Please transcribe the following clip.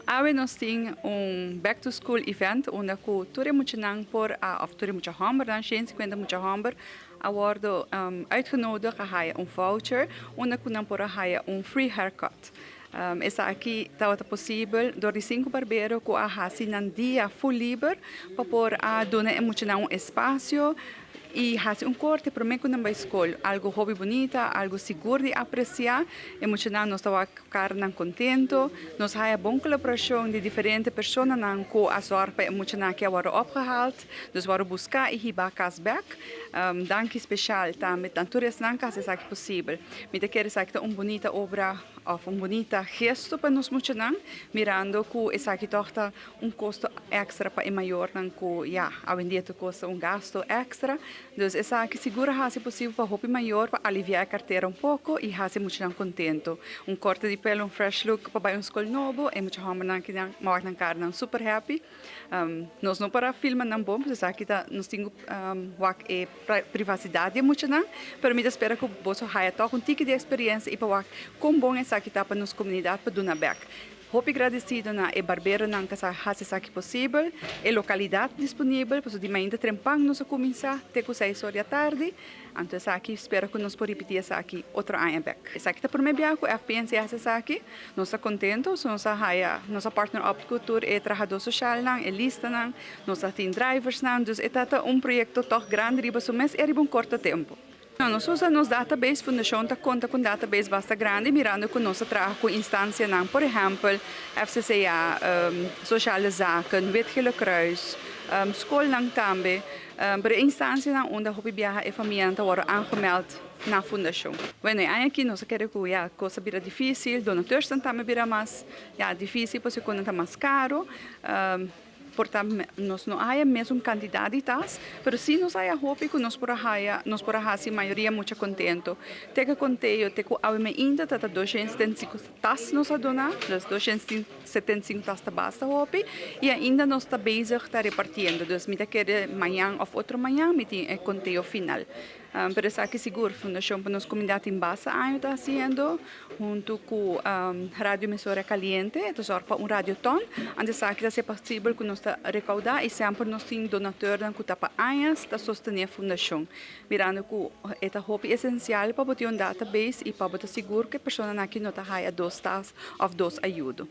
Awe nos tin un back to school event unda ku tur e muchanan por a, of tur e mucha hòmbernan, 150 mucha hòmber a wòrdu uitgenodigd a haya un voucher unda ku nan por a haya un free haircut. Esaki tabata posibel dor di sinku barbero ku a hasi nan dia full liber pa por a duna e muchanan un espasio i hasi un korte promé ku nan bai skol. Algu hopi bunita, algu sigur di apresiá. E muchanan nos ta wak karnan kontento. Nos haya bon kolaborashon di diferente personanan ku a zòrg pa e muchanan aki a wòrdu opgehaald, dus wòrdu buská i hibá kas bèk. Danki speshal tambe na tur esnan ku a hasi esaki posibel. Mi ta kere esaki ta un bunita obra òf un bunita gesto pa nos muchanan, mirando ku esaki tòg ta un kosto èkstra pa e mayornan ku ya awendia ta kosta un gasto èkstra. Dus esaki sigur a hasi posibel pa hopi mayor pa aliviá e kartera un poko i hasi e muchanan kontento. Un korte di pelo, un fresh look pa bai un skol nobo, e mucha hòmbernan ki nan wak nan kara nan super happy. Nos no por a filma nan bon pasobra esaki ta nos tin ku wak e privasidat di e muchanan, pero mi ta spera ku boso haya tòg un tiki di eksperensia i pa wak kon bon esaki ta pa nos komunidat pa duna bèk. Hopi gradesido na e barberonan ku sa hasi esaki posibel, e lokalidat disponibel, pasobra di mainta trempan nos a kuminsá te ku seis or di atardi, anto esaki spera ku nos por ripití esaki otro aña bèk. Esaki ta promé biaha ku FPNC hasi esaki, nos ta kontento, so nos a haya, nos a partner up ku tur e trahadó soshalnan, e listanan, nos a tin driversnan, dus e ta ta un proyekto tòg grandi riba su mes i riba un korto tempu. Nos usa nos database, Fundashon ta konta ku un database basta grandi mirando ku nos ta traha ku instansianan, por ehèmpel FCCA, Sociale Zaken, Wit Gele Kruis, skolnan tambe, pero e instansianan unda hopi biaha e famianan ta wòrdu aangemeld na Fundashon. Bueno, e aña aki nos a kere ku ya kos a bira difísil, donateursnan tambe a bira mas ya difísil pasobra ku nan ta mas karu. Por ta nos no a haya mesun cantidad di tas, pero si nos haya hopi cu nos por a haya, nos por a haci mayoria mucha contento. Te cu conteo, te cu awe meinta ta ta 275 tas nos a dona, dus 275 tas ta basta hopi, y ainda nos ta bezig ta repartiendo, dus mi ta kere mañan of otro mañan mi tin e conteo final. Pero esaki sigur Fundacion pa Nos Comunidad tin basta aña ta haciendo hunto cu Radio Emisora Caliente, e ta zorg pa un radioton. Anto esaki ta haci posibel cu nos ta recauda y semper nos tin donateurnan cu ta pa añas ta sostene fundacion. Mirando cu e ta hopi esencial pa bo tin un database y pa bo ta sigur cu e personanan aki no ta haya dos tas of dos ayudo.